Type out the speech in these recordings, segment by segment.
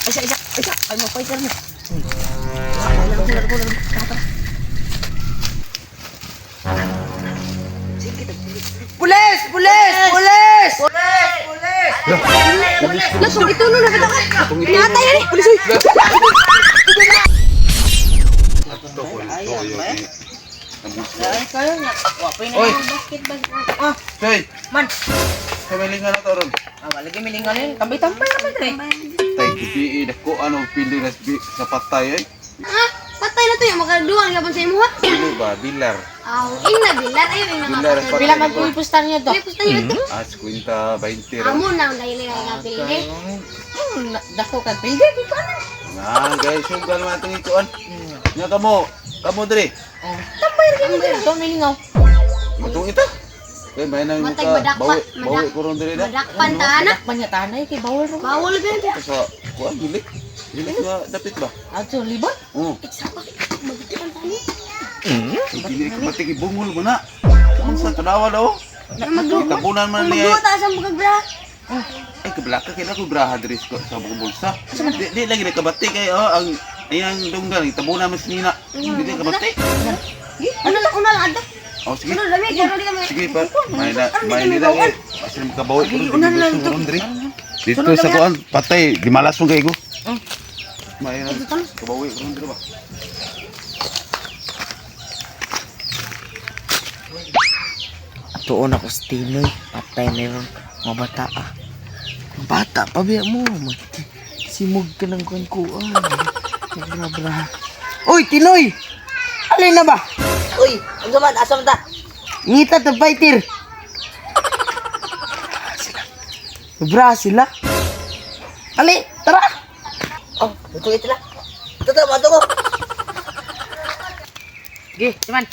Isa, isa, isa. Ay, mo fighter mo. Largo, largo, largo. Tara, tara. Pulis! Pulis! Pulis! Pulis! Pulis! Lasong itulo na kita ka. Pinatay ni. Pulis oy. Ay, kayo nga. Wa pa Oy. na basketball. Ah, Hey, man. sa malingan na to ron. Ah, wala gyud milingan yun. Tambay-tambay naman dire. Tay GPE dako ano pili na sa patay eh. Ha? Patay na to yung makaduwa nga sa imo ha. Pili ba bilar. Aw, ing na bilar ayo ing na Bilar mapatay. patay. Pila man kuy pustan niya to? May pusta niyo ito. Ah, 50, 20 ra. Amo na ang dahil nga pili. Dako ka pilde di ka na. Na, guys, sugal man itong ikuan. Nya kamo, kamo diri. Oh, tambay ra kini diri to milingaw. Matong ita. Kay may nang Matag ka madakpa, bawi, bawi madak- ko ron diri na. Madakpan ta ana. Madakpan niya tanay kay bawol ro. Bawol ba yun? Sa kuan gilik. Gilik nga dapit ba? Adto libon. Oo. Iksapa. Magtipan ta ni. Dili ka pati bungol mo na. Unsa tanawa daw? Tabunan man niya. Magduwa ta sa mga bra. Ay kablaka kay ko braha diri sa buong bulsa. Di lagi nakabati kay oh ang iyang dunggan tabunan man sinina. Di kabati. Ano lang una lang adto. Oh sige. Ano lami karo di kami. Sige pa. May na eh. Basta makabawi ko ron diri. Dito sa kuan patay gimalas mo kay ko. May na kabawi ko ron diri ba. Tuon ako sa Tinoy. Patay na ron. Mga bata ah. Mga bata, pabiya mo. Simog ka ng kuan-kuan. Bra bra. Uy, Tinoy! Alin na ba? Uy, ang man, asa man ta? Ngita to fighter. Sila. Bra sila. Ali, tara. Oh, ito ito na. Ito to, mato ko. Ge, siman.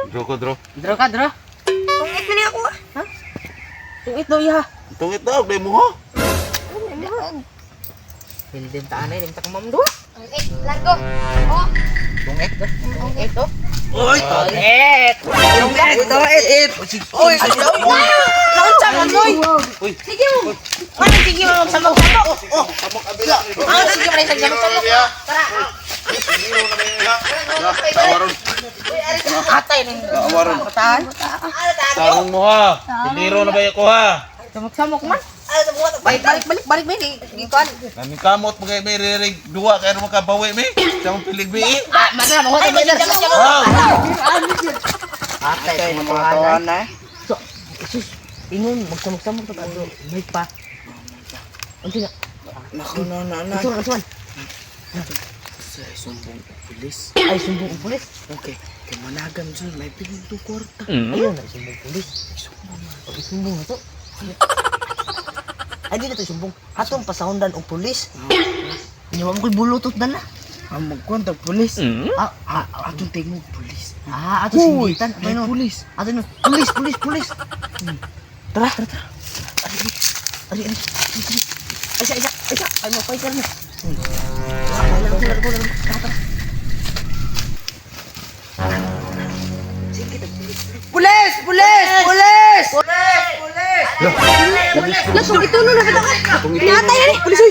Draw ko draw. Draw ka, draw. Tungit man ako ah. Tungit daw iha. Tungit daw dai mo ho. Pilde tanay dim ta kumam duwa. Tungit largo. Oh, Tungit do. Tungit do. Oy, Tungit. Uy, it, it. Uy, Naunsa man noy? Uy. Sige mo. Ano sige mo magsamok-samok? Oh, samok abila. Ano sige mo samok-samok? Tara. Tawaron. Atay ning Tawaron. batahan. Tarong mo ha. Piliro na ba ko ha? Samok-samok man. Balik balik balik balik may gikuan. Nami kamot mo kay may ririg duwa kay mo kabawi mi. Sa mong pilig mi. Ah, mana mo ko may Atay, mga tawanan eh. So, sus, ingon magsamok-samok to kadto. May pa. Unsa na? Naku, na, na, na. Unsa man, unsa man? Ay, sumbong og pulis. Ay, sumbong ang pulis. Okay, kay managam dyan, may piling kwarta. Ayun, ay sumbong pulis. Pag isumbong na to. Ay, di na to sumbong. Atong pasahundan og pulis. Inyo mo ko'y bulutot dala. Ang magkwenta pulis. Ah, Ah, atong tingog pulis. ah, ato Uy, singitan. may Ano? pulis. Ato no. Pulis, pulis, pulis. Tara, tara, tara. Ari, ari, ari. Ari, Isa, isa, isa. Ay, mo fighter mo. Largo, largo, largo. Tara, tara. Pulis! Pulis! Pulis! Pulis! Pulis! Lasong itulo na kita ka. Pinatay ni. Pulis oy.